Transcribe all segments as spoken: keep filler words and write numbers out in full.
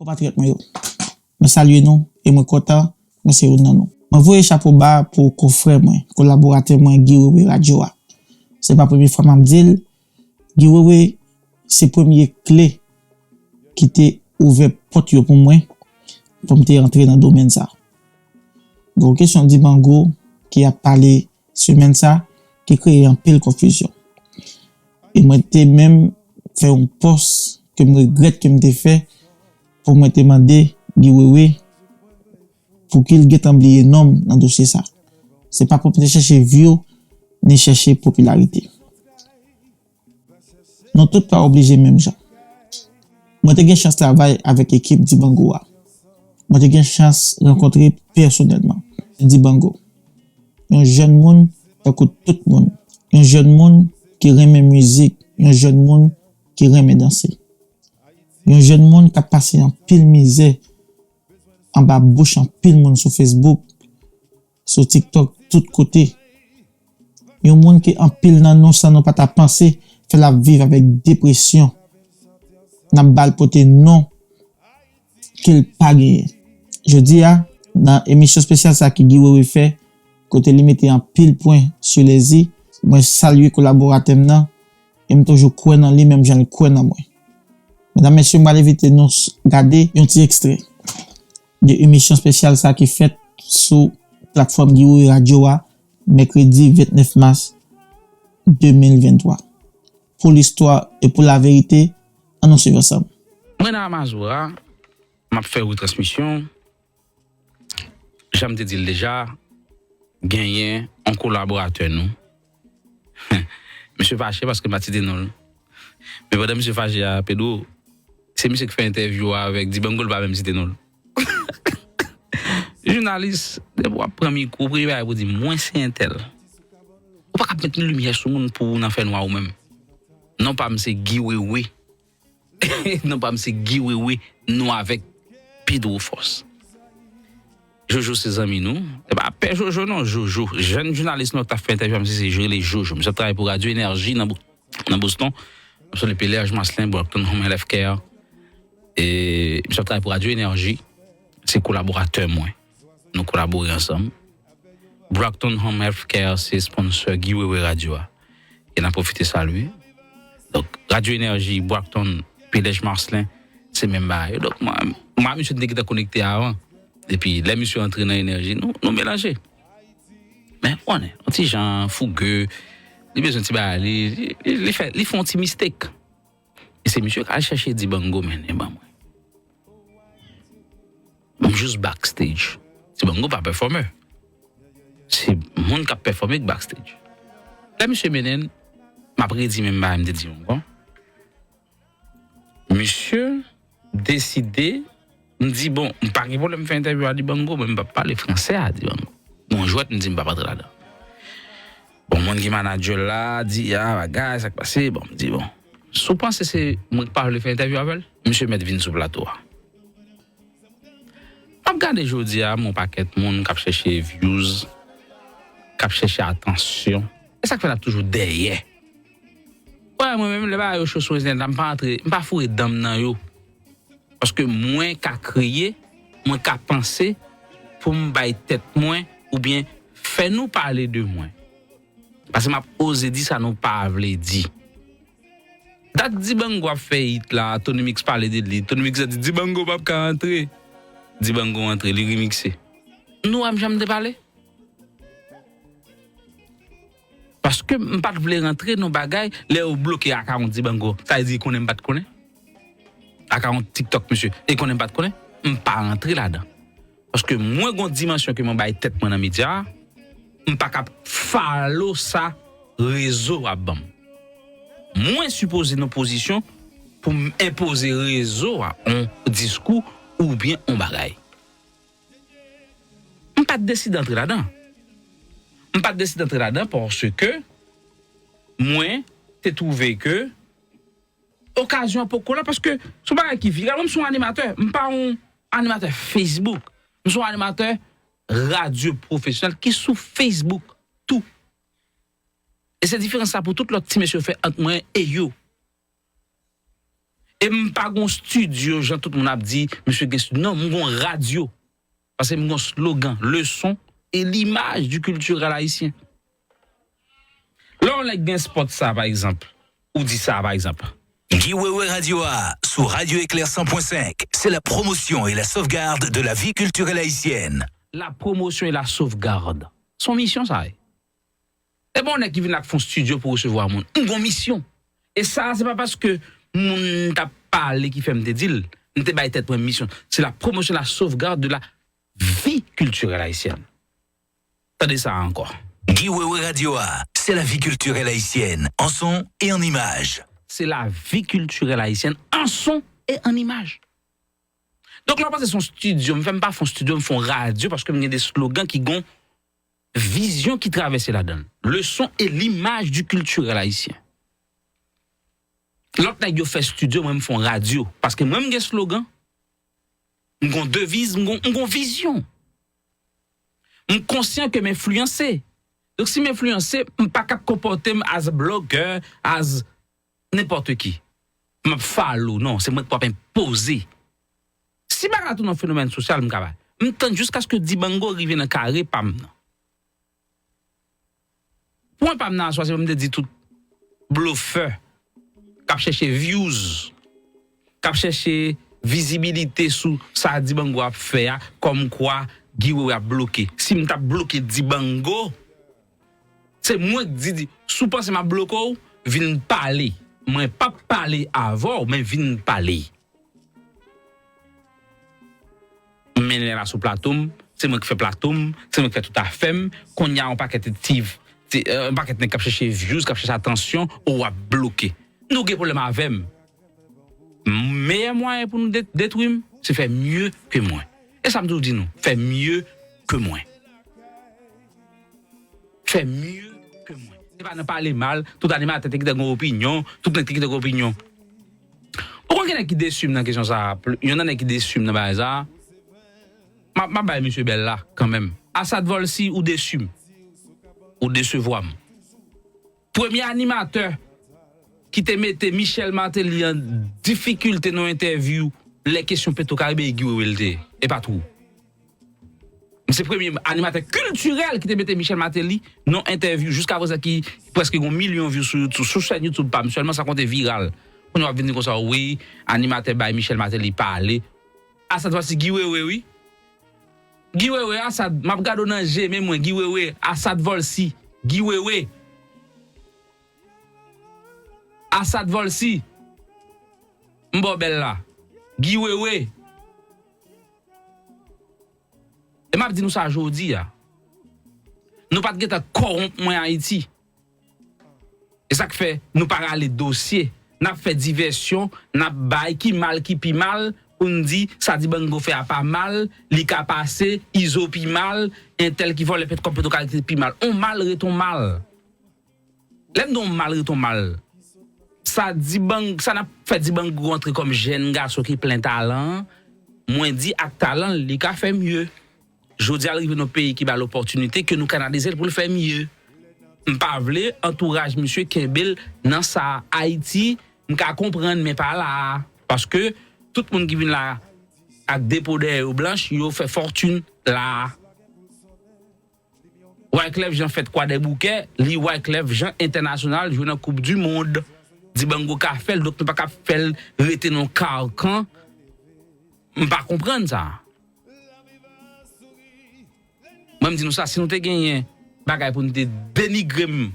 Konpatriyòt mwen yo, mwen salye nou e mwen kontan mwen se youn nan nou. Mwen voye chapo ba pou konfrè mwen, kolaboratè mwen Guy Wewe Radyo a. Se pa premye fwa m ap di l, Guy Wewe se premye kle ki te ouvè pòt yo pou mwen, pou m te antre nan domèn sa. Gen yon kesyon Dibango ki ap pale semèn sa ki kreye anpil konfizyon. E mwen te menm fè yon pòs ke m regrèt ke m te fè pou mwen te mande Guy Wewe pou ki l gentan bliye non m nan dosye sa. Se pa pou m te chèche view ni chèche popilarite. Nou tout pa oblije menm jan. Mwen te gen chans travay avèk ekip Dibango a. Mwen te gen chans rankontre pèsonèlman Dibango. Yon jèn moun tankou tout moun. Yon jèn moun ki renmen mizik, yon jèn moun ki renmen danse. Yon jèn moun k ap pase anpil mizè anba bouch anpil moun sou Facebook, sou TikTok, tout kote. Yon moun ke anpil nan nou, san nou pa ta panse, fè l ap viv avèk depresyon. N ap ba l pote non ke l pa genyen. Jodi a, nan emisyon espesyal sa ki Guy Wewe fè, kote li mete anpil pwen sou lèzi, mwen salye kolaboratè m nan, e m toujou kwè nan li menm jan l kwè nan mwen. Medam, mesye, m pral envite nou s- gade yon ti ekstrè de emisyon espesyal sa ki fèt sou platfòm Guy Wewe Radyo a, mèkredi vennèf mas de mil venntwa. Pou listwa e pou laverite, ann nou swiv ansanm. Mwen nan Amazora, m ap fè retransmisyon. Jan m te di l deja, genyen yon kolaboratè nou. Misye fache paske m pa t site non l. Men pandan misye fache a, Pedro, se misye k fè entèvyou a avèk Dibango, l pa menm site non l. Jounalis, depi w ap pran mikwo, premye bagay pou di, "Mwen se entèl." Ou pa ka met limyè sou moun pou w nan fènwa ou menm. Non pa m se Guy Wewe. Non pa m se Guy Wewe, nou avèk Pedro Fòs. Jojo se zanmi nou. E pa pè Jojo non, Jojo. Jèn jounalis nou k t ap fè entèvyou a misye se rele Jojo. Misye ap travay pou Radyo Enèji nan Bo- nan Boston. M ap salye Pelèj Maslin, Brockton Home Health Care. E misye ap travay pou Radyo Enèji. Se kolaboratè mwen. Nou kolabore ansanm. Brockton Home Health Care se sponsor Guy Wewe Radyo a. E n ap pwofite salye. Donk, Radyo Enèji, Brockton, Pelèj Maslin, se menm bagay yo. Donk, mwen, mwen ak misye te gentan konekte avan. Epi, lè misye antre nan Enèji, nou, nou melanje. Men, ou konnen, yon ti jan fouge, li bezwen ti bagay, li, li, li, li fè, li fè yon ti mistake. E se misye k al chèche Dibango mennen ban mwen. M jis backstage. Dibango pa pèfòmè. Se moun k ap pèfòme k backstage. Lè misye mennen l, m ap redi menm bagay m te di yo ankò. Misye deside, m di, "Bon, m pa gen pwoblèm fè entèvyou a Dibango, men m p ap pale fransè a Dibango." Bon, jwèt, m di, "M p ap antre ladan." Bon, moun ki manadjè l la di, "A, bagay, sa k pase?" Bon, m di, "Bon, si w panse se mwen k pa vle fè entèvyou avè l, misye mèt vin sou plato a." M ap gade jodi a, yon pakèt moun k ap chèche views, k ap chèche atansyon. E sa k fè n ap toujou dèyè. Wè, mwen menm, lè bagay yo cho sou entènèt la, m pa antre, m pa foure dan m nan yo. Paske mwen ka kreye, mwen ka panse pou m bay tèt mwen oubyen fè nou pale de mwen. Paske m ap oze di sa nou pa vle di. Dat Dibango ap fè hit la, Tony Mix pale de li. Tony Mix di Dibango p ap ka antre. Dibango antre, li remikse. Nou wè m jan m te pale? Paske m pa t vle rantre nan bagay, lè yo bloke akawont Dibango, sa vle di konnen m pa t konnen? Akawont TikTok misye, e konnen m pa t konnen? M pa rantre ladan. Paske mwen gon dimansyon ke mwen bay tèt mwen nan medya a, m pa ka follow sa rezo a ban m. Mwen sipoze nan pozisyon pou m enpoze rezo a on diskou oubyen on bagay. M pa t deside antre ladan. M pa t deside antre ladan paske mwen te twouve ke okazyon an poko la, paske se yon bagay ki viral. Mwen, m se yon animatè, m pa yon animatè Facebook. M se yon animatè radyo pwofesyonèl ki sou Facebook tou. E se diferans sa pou tout lòt ti mesye yo fè ant mwen e yo. E m pa gon estidyo, jan tout moun ap di, misye gen estidyo. Non, m gon radyo. Paske m gon slogan, le son et l'image du culturel haïtien. Lè yon nèg gen spot sa, pa egzanp, ou di sa, pa egzanp. Guy Wewe Radio a, sou Radio Éclair cent point cinq, c'est la promotion et la sauvegarde de la vie culturelle haïtienne. La promotion et la sauvegarde. Se yon misyon sa ye. E bon, nèg ki vin la k fè yon estidyo pou resevwa moun. M gon misyon. E sa, se pa paske moun t ap pale ki fè m te di l. M te bay tèt mwen misyon. C'est la promotion, la sauvegarde de la vie culturelle haïtienne. Tande sa ankò. Guy Wewe Radio a, c'est la vie culturelle haïtienne, en son et en image. C'est la vie culturelle haïtienne, en son et en image. Donk, lè w panse se yon estidyo, m fè m pa fè yon estidyo, m fè yon radyo, paske m gen de slogan ki gon vizyon ki travèse ladan l. Le son et l'image du culturel haïtien. Lòt nèg yo fè estidyo, mwen m fè yon radyo. Paske mwen m gen slogan, m gon deviz, m gon, m gon vizyon. M konsyan ke m enfliyanse. Donk si m enfliyanse, m pa ka ap konpòte m as blogger, as nenpòt ki. M ap follow, non, se mwen k ap enpoze. Si bagay la tounen yon fenomèn sosyal, m ka bay. M tann jiskaske Dibango rive nan kare pa m nan. Pwen pa m nan aswè, se pou m te di tout blofè k ap chèche views, k ap chèche vizibilite sou sa Dibango ap fè a, kòmkwa Guy Wewe ap bloke. Si m t ap bloke Dibango, se mwen k di, di, si w panse m ap bloke w, vin pale. Mwen p ap pale avè w, men vin pale. M mennen la sou plato m, se mwen ki fè plato m, se mwen ki fè tout afè m. Kounye a, yon pakèt ti, ti, euh, yon pakèt nèg k ap chèche views, k ap chèche atansyon, ou w ap bloke. Nou gen pwoblèm avè m. Meyè mwayen pou nou de-, detwi m, se fè mye ke mwen. E sa m toujou di nou, fè mye ke mwen. Fè mye ke mwen. Se pa nan pale mal, tout animatè te gentan gen opinyon, tout nèg te gentan gen opinyon. Ou konn gen nèg ki desi m nan kesyon sa a, pl-, yon nan nèg ki desi m nan bagay sa a, m ap, m ap bay misye bèl la kanmenm. Asad Volcy, ou desi m. Ou desevwa m. Premye animatè ki te mete Michel Martelly an difikilte nan yon entèvyou lè kesyon Petro Caribe, e Guy Wewe l te ye, e pa twou. M se premye animatè kiltirèl ki te mete Michel Martelly nan yon entèvyou jiska prezan ki prèske gen yon milyon view sou YouTube, sou chèn YouTube pa m sèlman, san konte viral. Kounye a w ap vin di konsa, wi, animatè bay Michel Martelly pale. Asad Volcy, Guy Wewe, wi. Guy Wewe, Asad, m ap gade w nan je, men mwen, Guy Wewe, Asad Volcy, Guy Wewe. Asad Volcy. M ba w bèl la. Guy Wewe. E m ap di nou sa jodi a. Nou pa t gentan kòwonp mwen Ayiti. E sa k fè nou pa rale dosye. N ap fè divèsyon, n ap bay ki mal ki pi mal, pou n di sa Dibango fè a pa mal, li ka pase, Izo pi mal, entèl ki vòlè pèt kòb Petro Caribe pi mal. On mal ret on mal. Lè m di on mal ret on mal, sa Dibang-, sa n ap fè Dibango antre kòm jèn gason ki plen talan an, mwen di ak talan l, li ka fè mye. Jodi a, l rive nan yon peyi ki ba l opòtinite ke nou kanalize l pou l fè mye. M pa vle antouraj misye kenbe l nan sa. Ayiti, m ka konprann, men pa la a. Paske tout moun ki vin la ak de po dèyè yo blanch, yo fè fòtin la a. Wyclef Jean fèt Kwadèboukè, li Wyclef Jean entènasyonal jwe nan Koup di Mond. Dibango ka fè l, donk nou pa ka fè l rete nan yon karkan. M pa konprann sa. Mwen, m di nou sa, si nou te genyen bagay pou nou te denigre m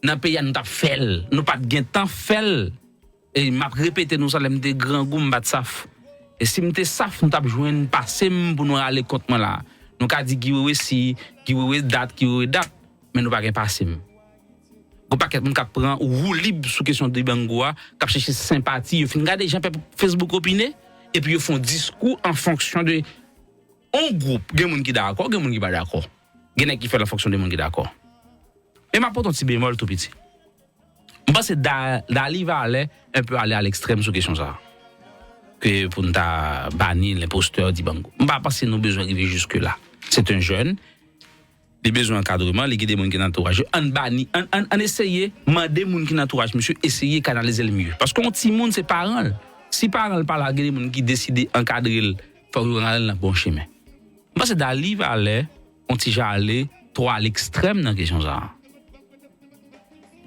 nan peyi a, nou t ap fè l. Nou pa t gen tan fè l. E m ap repete nou sa, lè m te grangou, m pa t saf. E si m te saf, nou t ap jwenn pase m pou nou rale kont mwen la. Nou ka di Guy Wewe si, Guy Wewe dat, Guy Wewe dat, men nou pa gen pase m. Gon pakèt moun k ap pran woulib sou kesyon Dibango a, k ap chèche senpati. Yo fin gade jan pèp Facebook opine, epi yo fè yon diskou an fonksyon de yon gwoup. Gen moun ki dakò, gen moun ki pa dakò. Gen nèg ki fè l an fonksyon de moun ki dakò. Men m ap pote yon ti bemòl tou piti. M panse Da-, Dali Valè un peu ale a lekstrèm sou kesyon sa a. Ke pou n ta bani lenpostè Dibango. M pa panse nou bezwen rive jiske la. Se te yon jèn, li bezwen ankadreman, li gen de moun ki nan antouraj yo. Ann bani, ann, ann, ann eseye mande moun ki nan antouraj misye eseye kanalize l mye. Paske yon timoun se paran l. Si paran l pa la, gen de moun ki deside ankadre l, fòk yo rann l nan bon chemen. M panse Dali Valè, on ti jan ale twò a lekstrèm nan kesyon sa a.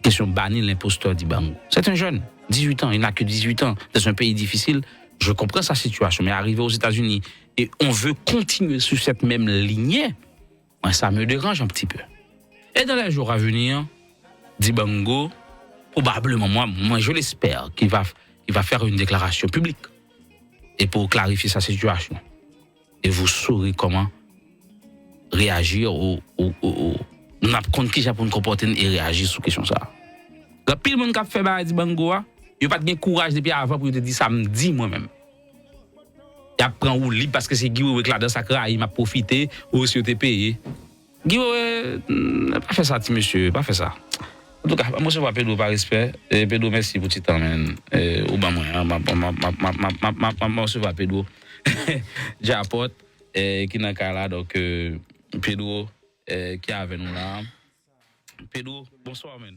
Kesyon bani lenpostè Dibango. C'est un jeune, dix-huit ans, il n'a que dix-huit ans, dans un pays difficile. Je comprends sa situation, mais arrivé aux États-Unis et on veut continuer sur cette même lignée, moi, ça me dérange un petit peu. Et dans les jours à venir, Dibango, probablement, moi, moi je l'espère, qu'il va, qu'il va faire une déclaration publique et pour clarifier sa situation. Et vous saurez comment réagir ou, ou, ou, ou nou ap konn kijan pou n konpòte n e reyaji sou kesyon sa a. Gen anpil moun k ap fè bagay Dibango a, yo pa t gen kouraj depi avan pou yo te di sa m di mwen menm. Y ap pran woulib paske se Guy Wewe k ladan sa k rayi m ap pwofite, ou si yo te peye. Guy Wewe, mm, pa fè sa ti mesye, pa fè sa. Antouka, m resevwa Pedro pa respè. E Pedro, mèsi pou ti tan, men. E, ou ban mwen, an, m ap resevwa Pedro. Djapòt, eh, ki nan kay la. Donk, eh, Pedro, eh, ki avè nou la. Pedro, bonswa, man.